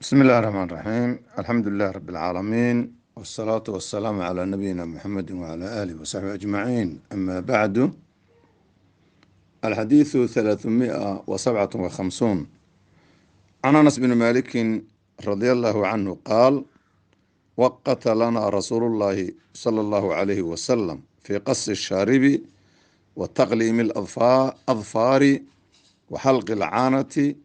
بسم الله الرحمن الرحيم، الحمد لله رب العالمين، والصلاة والسلام على نبينا محمد وعلى آله وصحبه أجمعين. أما بعد، الحديث 357: عن أنس بن مالك رضي الله عنه قال: وقت لنا رسول الله صلى الله عليه وسلم في قص الشارب وتقليم الأظفار وحلق العانة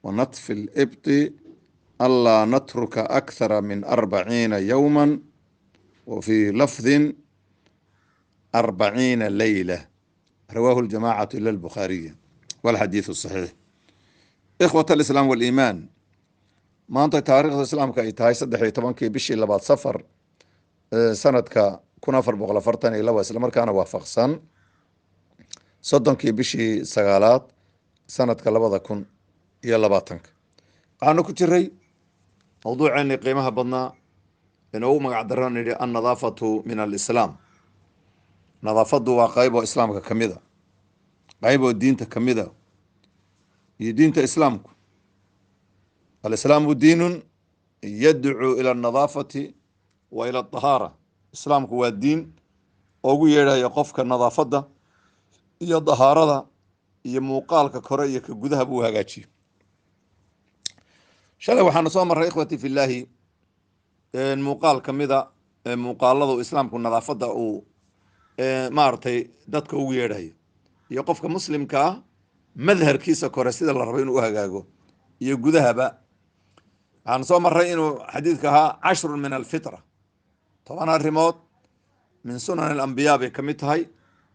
ونتف الإبط ألا نترك أكثر من 40 يوما، وفي لفظ 40 ليلة. رواه الجماعة إلا البخاري، والحديث الصحيح. إخوة الإسلام والإيمان، maanta taariikhda islaamka ay tahay 13-kii bishii labaad Safar sanadka 1442, islamarkaana waafaqsan 30-kii bishii sagaalaad sanadka 2020-ka, waxaanu ku jiray mawduuceennii qiimaha badnaa inoogu magac daran nidhi "Annadaafatu min alislaam". Nadaafaddu waa qayb oo islaamka ka mid a, qayb oo diinta ka mid a iyo diinta islaamku. Alislaamu diinun yadcuu ila alnadaafati wa ila alطahaara. Islaamku waa diin ugu yeedhaya qofka nadaafadda iyo dahaarada iyo muuqaalka kore iyo ka gudaha buu hagaajiyo. Shalay waxaanu soo marray, ikhwati fi llaahi, muuqaal ka mida muuqaalada islaamku nadaafadda uu maaragtay dadka ugu yeedhayo iyo qofka muslimka ah madharkiisa kore sida la rabo inuu u hagaago iyo gudahaba. Waxaanu soo marray inuu xadiidka ahaa "cashrun min alfitra", 10 arrimood min sunan alambiyaa bay ka mid tahay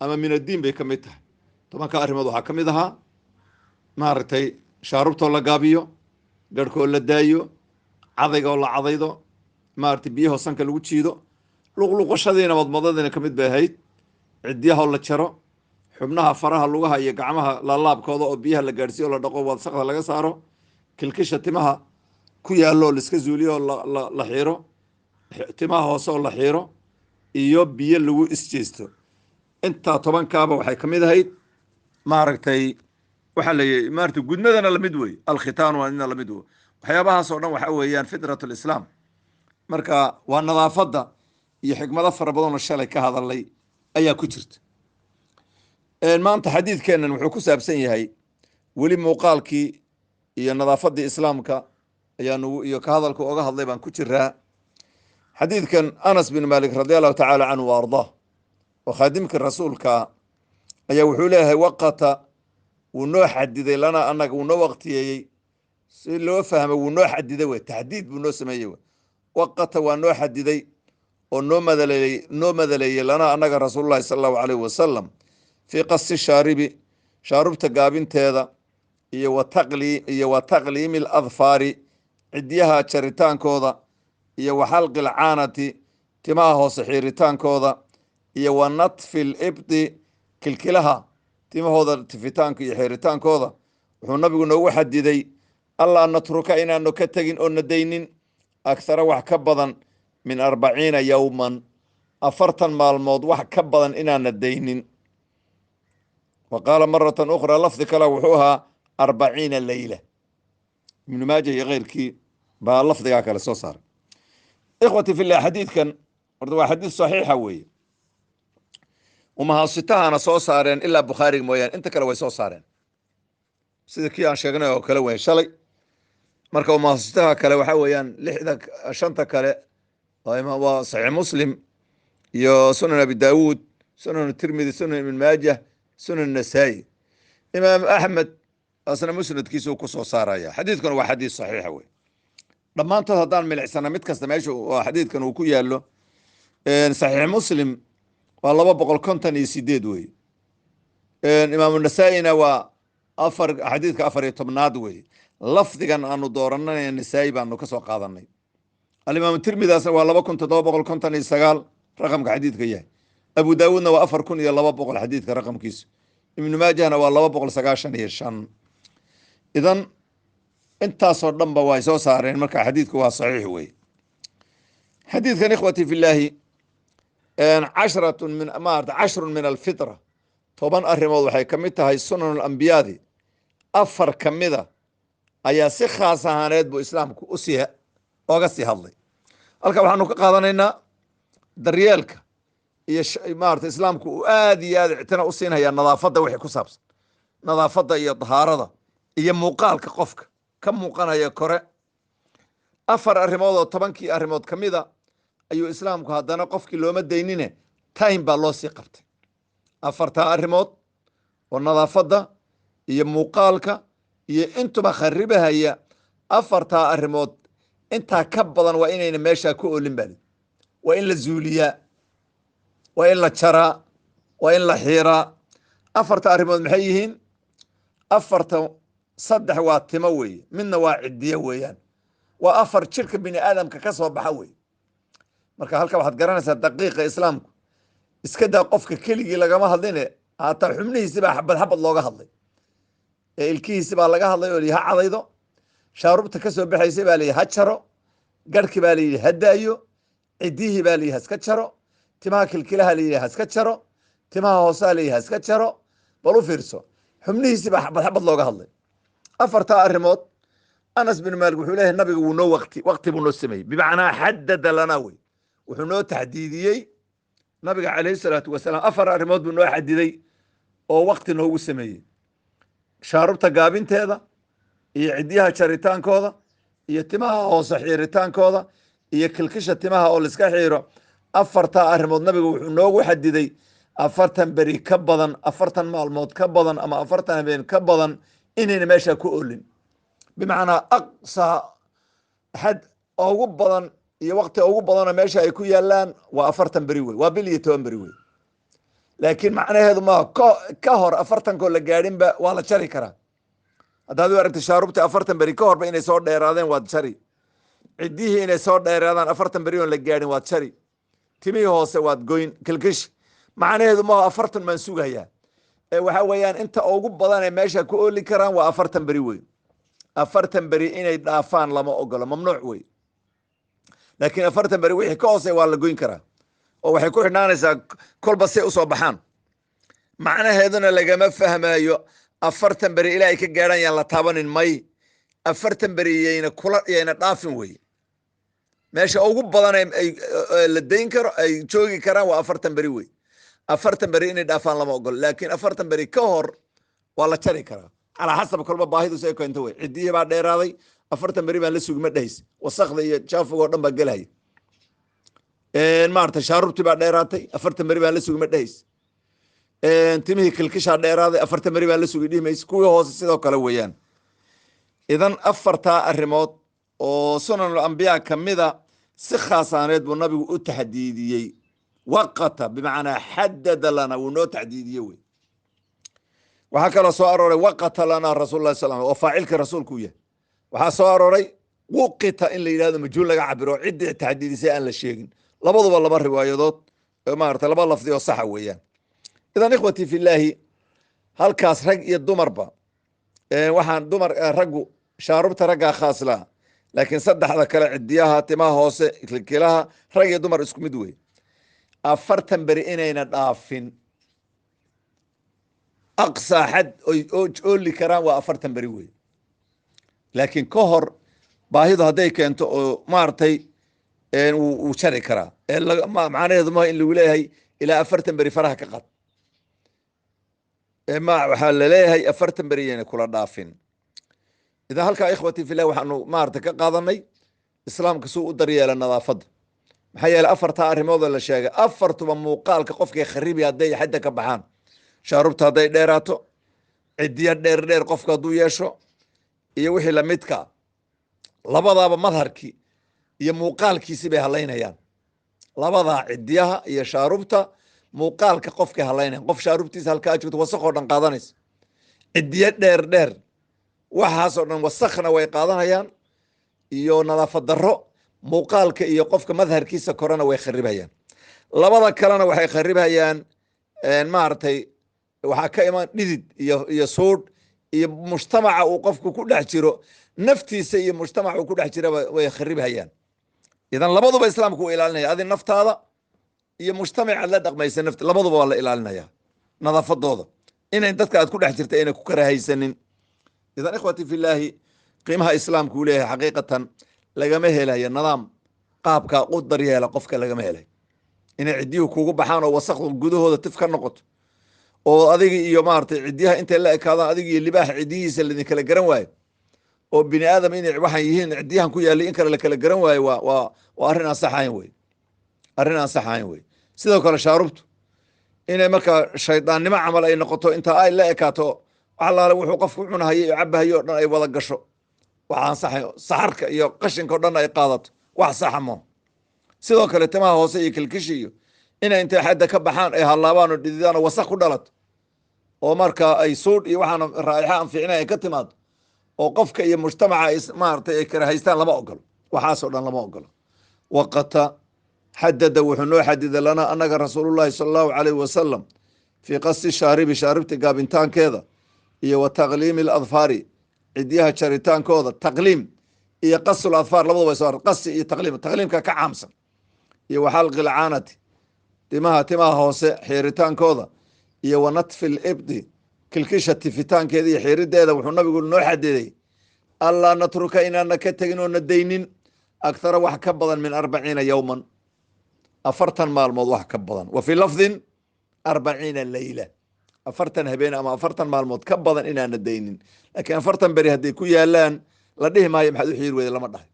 ama min addiin bay ka mid tahay. 10-ka arrimood waxaa ka mid ahaa maaragtay shaarubtoo la gaabiyo, garhkoo la daayo, cadayga oo la cadaydo, maaragtay biyahoo sanka lagu jiido, luqluqashadiina madmadadiina ka mid bay ahayd, cidyahoo la jaro, xubnaha faraha, lugaha iyo gacmaha laalaabkooda oo biyaha la gaadhsiiyo o la dhaqo, wasaqda laga saaro, kilkisha timaha ku yaallo oo laiska zuuliyo oo la xiiro, timaha hoose oo la xiiro, iyo biyo lagu isjeesto. Intaa 10-kaaba waxay ka mid ahayd maaragtay waxaa la yihi maaragtay gudmadana lamid wey, alkhitaan waa ina lamid wey. Waxyaabahaas oo dhan waxa weeyaan fitrat alislaam. Marka waa nadaafadda iyo xikmado fara badan oo shalay ka hadalay ayaa ku jirta. Maanta xadiidkeennan wuxuu ku saabsan yahay weli muuqaalkii iyo nadaafaddii islaamka ayaanu iyo ka hadalka oga hadlay baan ku jiraa. Xadiidkan Anas bin Malik radi allahu tacaala canhu wa ardaah oo khaadimkii rasuulka ayaa wuxuu leeyahay: waqata, wuu noo xadiday, lana, annaga, wuu noo waqtiyeeyey si loo fahmo. Wuu noo xadiday wey, taxdiid buu noo sameeyey wey. Waqata, waa noo xadiday oo noo madaleeyey, noo madaleeyey, lana, annaga, rasuululahi sala allahu alayh wasalam, fii qasi shaaribi, shaarubta gaabinteeda, iyo wa taqliimi aladfaari, cidyaha jaritaankooda, iyo wa xalqi alcaanati, timaha hoose xiiritaankooda, iyo wa natfi libdi, kilkilaha timahooda tifitaanka iyo xiiritaankooda. Wuxuu nabigu noogu xadiday allaa natruka, inaanu ka tegin oo nadaynin, akhara, wax ka badan, min 40 yowman, 40 maalmood wax ka badan inaana daynin. Wa qaala maratan ukhraa, lafdi kale wuxuu ahaa 40 leyla. Ibnu Maaja iyo keyrkii baa lafdigaa kale soo saaray. Ikhwati fillah, xadiidkan horta waa xadiid saxiixa weeye. Umahaasitahana soo saareen ilaa Bukhaariga mooyaane, inta kale way soo saareen, sida kii aan sheegnay oo kale weyn shalay. Marka umahaasitaha kale waxaa weeyaan lixda, shanta kale waa Saxiix Muslim iyo Sunan Abi Daawuud, Sunan Tirmidi, Sunan Ibn Maajah, Sunan Nasaa'i. Imaam Axmed asna musnadkiisuu ku soo saaraya. Xadiidkuna waa xadiis saxiixa wey. Dhammaantood haddaan milicsana mid kasta meesha xadiidkan uu ku yaallo, Saxiix Muslim waa 258 wey, Imaamu Nasaa-ina waa afar, xadiidka 14aad wey. Lafdigan aanu dooranana Nasaa-i baanu ka soo qaadanay. Alimaamu Tirmidaasna waa 2759 raqamka xadiidka yahay. Abu Daawuudna waa 4200 xadiidka raqamkiisu. Ibnu Maajahna waa 295. Idan intaasoo dhan ba way soo saareen. Marka xadiidku waa saxiix wey. Xadiidkan, ikhwati fi llaahi, casharatun min maarata cashrun min alfitra, 10 arrimood waxay ka mid tahay sunan alambiyaadi, afar ka mida. Ayaa si khaas ahaaneed buu Islaamku usii oga sii hadlay. Halka waxaanu ka qaadanaynaa daryeelka iyo maarata Islaamku uu aad iyo aad ictina u siinhayaa nadaafadda, wixii ku saabsan nadaafadda iyo dahaarada iyo muuqaalka qofka ka muuqanaya kore. 4 arrimood oo 10kii arrimood ka mida ayuu Islaamku haddana qofkii looma daynine, time baa loo sii qabtay. 4taa arrimood oo nadaafadda iyo muuqaalka iyo intuba kharibahaya, 4taa arrimood intaa ka badan waa inayna meeshaa ku oolin bali, waa in la zuuliyaa, waa in la jaraa, waa in la xiiraa. 4ta arrimood maxay yihiin? 4ta, 3 waa timo weeye, midna waa cidiyo weeyaan. Waa 4 jirka bini aadamka ka soo baxa weeye. Marka halka waxaad garanaysaa daqiiqa Islaamku iska daa, qofka keligii lagama hadline, hataa xubnihiisi baa xabad xabad looga hadlay. Ee ilkihiisi baa laga hadlay oo lihi ha cadaydo, shaarubta ka soo baxaysay baa layihi ha jaro, garhki baa layidhi ha daayo, ciddihii baa layidhi ha iska jaro, timaha kilkilaha layidhi ha iska jaro, timaha hoosaa layidhi ha iska jaro. Bal u fiirso, xubnihiisi baa xabad xabad looga hadlay. 4taa arrimood Anas bin Maalik wuxuu leeyahay nabiga wuu noo waqti buu noo sameeyey, bimacnaa xadada lanaa wey, wuxuu noo taxdiidiyey nabiga calayhi salaatu wasalaam. 4 arrimood buu noo xadiday oo waqti noogu sameeyey: shaarubta gaabinteeda iyo cidyaha jaritaankooda iyo timaha hoose xiiritaankooda iyo kilkisha timaha oo laiska xiiro. 4taa arrimood nabiga wuxuu noogu xadiday 40 beri ka badan, 40 maalmood ka badan ama 40 habeen ka badan inayna meesha ku oolin. Bimacnaa aqsaa xad ugu badan iyo waqti ugu badanoo meesha ay ku yaalaan waa 40 beri wey, waa bil iyo 10 beri wey. Laakiin macnaheedu maa ka hor 40koo la gaadhinba waa la jari karaa. Haddaad u aragta shaarubta 40 beri ka horba inay soo dheeraadeen, waad jari. Ciddihii inay soo dheeraadaan 40 beri oon la gaadhin, waad jari. Timihii hoose waad goyn, kilkish. Macnaheedu maaha 40 baan sugayaa. Ee waxa weeyaan inta ugu badan ee meesha ku ooli karaan waa 40 beri wey. 40 beri inay dhaafaan lama ogolo, mamnuuc wey. Laakiin 40 beri wixii ka hoosey waa la goyn karaa, oo waxay ku xidhnaanaysaa kolba say usoo baxaan. Macnaheeduna lagama fahmayo 40 beri ilaa ay ka gaadhaan yaan la taabanin. May, 40 beri yayna kula yayna dhaafin wey. Meesha ugu badan ay la dayn karo ay joogi karaan waa 40 beri wey. 40 beri inay dhaafaan lama ogolo, laakiin 40 beri ka hor waa la jari karaa calaa xasab kolba baahidu say keento wey. Ciddihii baa dheeraaday, 40 beri baan la sugi ma dhahays, wasakda iyo jaafiga oo dhan baa gelaya. Maarata shaarubtii baa dheeraatay, 40 beri baan la sugi ma dhahays. Timihii kilkishaa dheeraaday, 40 beri baan la sugi dhihi mayse. Kuwii hoose sidoo kale weeyaan. Idan 4taa arrimood oo sunanul ambiyaa kamida si khaasaaneed buu nabigu u taxdiidiyey. Waqata bimacnaa xadada lana, wuu noo taxdiidiyey wey. Waxaa kaloo soo arooray waqata lana rasuul lah sal oo faacilka rasuulku yahay. Waxaa soo arooray wuqita in la yidhahdo, majhuul laga cabiro, ciddii taxdiidisay aan la sheegin. Labaduba laba riwaayadood, maarata laba lafdi oo saxa weeyaan. Idan ikhwatii filaahi, halkaas rag iyo dumarba, waxaan dumar raggu shaarubta raggaa khaas laha, laakiin 3da kale, cidiyaha, timaha hoose, kilkilaha, rag iyo dumar isku mid wey. 40 beri inayna dhaafin, aqsaa xad oy ooli karaan waa 40 beri wey. Laakiin ka hor baahidu hadday keento oo maaragtay wuu jari karaa. Macnaheedu maha in lagu leeyahay ilaa 40 beri faraha ka qad. Ma waxaa laleeyahay 40 beri yayna kula dhaafin. Idan halkaa ikhwatii filah waxaanu maarata ka qaadanay Islaamka suu u daryeela nadaafadda. Maxaa yeeley 4taa arrimoodoo la sheegay 4tuba muuqaalka qofkay kharibi hadday xadda ka baxaan: shaarubta hadday dheeraato, cidiya dheer dheer qofka hadduu yeesho iyo wixii lamidka, labadaaba madharkii iyo muuqaalkiisi bay halaynayaan. Labadaa, cidiyaha iyo shaarubta, muuqaalka qofkay halaynayan. Qof shaarubtiisa halkaa joogto wasakoo dhan qaadanaysa, cidiyo dheer dheer, waxaasoo dhan wasakna way qaadanayaan iyo nadaafad darro, muuqaalka iyo qofka madharkiisa korena way kharibayaan. Labada kalena waxay kharibayaan, maaragtay, waxaa ka iman dhidid iyo suudh iyo mujtamaca uu qofku ku dhex jiro, naftiisa iyo mujtamaca uu ku dhex jiraba way kharibhayaan. Idan labaduba Islaamku uu ilaalinaya, adi naftaada iyo mujtamacaad la dhaqmaysa naft, labaduba waa la ilaalinaya nadaafadooda, inay dadka aad ku dhex jirta ayna ku karahaysanin. Idan ikhwati filaahi, Qiimaha islaamku uu leeyahay xaqiiqatan lagama helayo nidaam qaabka u daryeela qofka lagama helayo. Inay ciddiyuhu kugu baxaan oo wasaqdu gudahooda tif ka noqoto, oo adiga iyo maaragtay ciddiyaha intay la ekaadaan, adiga iyo libaaxa ciddiyihiisa laidinkala garan waayo, oo bini aadam inay waxaan yihiin ciddiyahan ku yaallay in kale la kala garan waayo, waa arrin aan sax ahayn wey, arrin aan sax ahayn wey. Sidoo kale shaarubtu inay markaa shaydaannimo camal ay noqoto, inta ay la ekaato wax allaale wuxuu qofku cunahayo iyo cabahayo o dhan ay wada gasho, waxaan saxayn, saxarka iyo qashinka o dhan ay qaadato, wax saxa mo. Sidoo kale timaha hoose iyo kilkishi iyo inay intay xadda ka baxaan ay hallaabaan oo dhididaan oo wasaq ku dhalato, oo markaa ay suudh iyo waxaan raa'ixa aan fiicnayn ay ka timaado, oo qofka iyo mujtamaca ay maaragtay ay kara haystaan, lama ogolo. Waxaasoo dhan lama ogolo. Waqata xadada, wuxuu noo xadiday lana annaga rasuulullahi sala allahu calayhi wasalam fii qasi shaaribi, shaaribta gaabintaankeeda, iyo wa taqliimi aladfaari, cidyaha jaritaankooda. Taqliim iyo qasul adfaar labadaba way soo, qasi iyo taqliim, taqliimka ka caamsan. Iyo wa xalqi alcaanati, timaha hoose xiiritaankooda, iyo wa natfi libdi, kilkisha tifitaankeeda iyo xiirideeda. Wuxuu nabigu noo xadiday allaa natruka, inaana ka tegin oo na daynin, akthara, wax ka badan, min 40 yowman, 40 maalmood wax ka badan. Wa fii lafdin 40 leyla, 40 habeen ama 40 maalmood ka badan inaana daynin. Laakiin 40 beri hadday ku yaalaan la dhihi maayo maxaad u xiiri weyda, lama dhahay.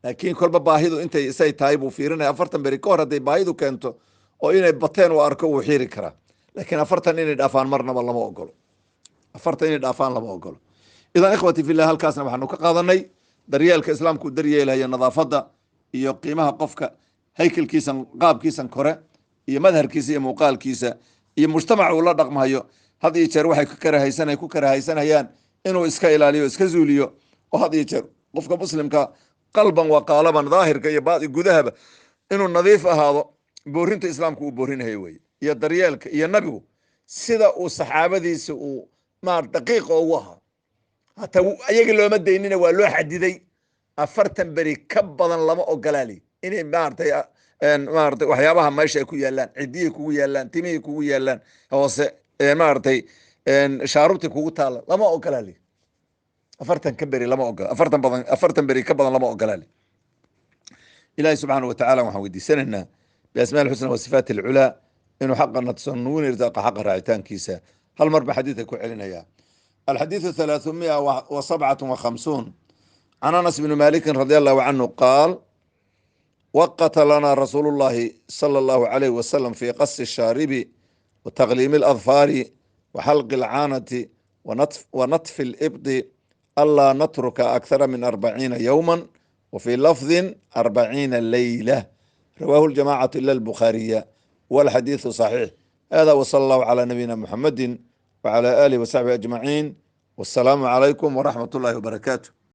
Laakiin kolba baahidu intay isay tahay buu fiirinaya. 40 beri ka hor hadday baahidu keento oo inay bateen uu arko, wuu xiiri karaa. Laakiin 40 inay dhaafaan marnaba lama ogolo, 40 inay dhaafaan lama ogolo. Idan ikhwati fillah, halkaasna waxaanu ka qaadanay daryeelka islaamku u daryeelayo nadaafadda iyo qiimaha qofka, haykelkiisan, qaabkiisan kore iyo madharkiisa iyo muuqaalkiisa iyo mujtamaca uu la dhaqmayo. Had iyo jeer waxay ku karahaysanayaan inuu iska ilaaliyo, iska zuuliyo, oo had iyo jeer qofka muslimka qalban wa qaalaban, daahirka iyo baadi gudahaba inuu nadiif ahaado, boorinta islaamku uu boorinayo weye, iyo daryeelka iyo nabigu sida uu saxaabadiisa uu maar daqiiqa ugu ahaa. Hataa ayaga looma daynina, waa loo xadiday, 40 beri ka badan lama ogolaali inay maaragtay waxyaabaha meesha ay ku yaalaan, ciddiyay kugu yaalaan, timihii kugu yaalaan hoose, maaragtay shaarubtii kugu taala, lama ogolaali 40 ka beri, lama ogola 40 badan, 40 beri ka badan lama ogolaali. Ilahi subxaana wa tacala waxaan weydiisanaynaa biasmaa alxusna wa sifaati alculaa inuu xaqa natuso, nuuna irsaaqa xaqa raacitaankiisa. Hal mar ba xadiidka ku celinaya. Alxadiidu 357, can Anas bni Malikin radi allahu canhu qaal: waqata lana rasuulu llahi sala allahu alayh wasalam fi qasi shaaribi wa taqliimi aladfaari wa xalqi alcaanati wa natfi alibdi anlaa natruka akthara min 40 yowma, wa fii lafdin 40 leyla. Rawahu ljamacatu ila albukhaariya, walxadiidu saxiix. Hada wsala allahu calى nabiyina muxamadi wcalى alihi wasaxbihi ajmaciin, wasalaamu calaykum waraxmat ullahi wabarakaatu.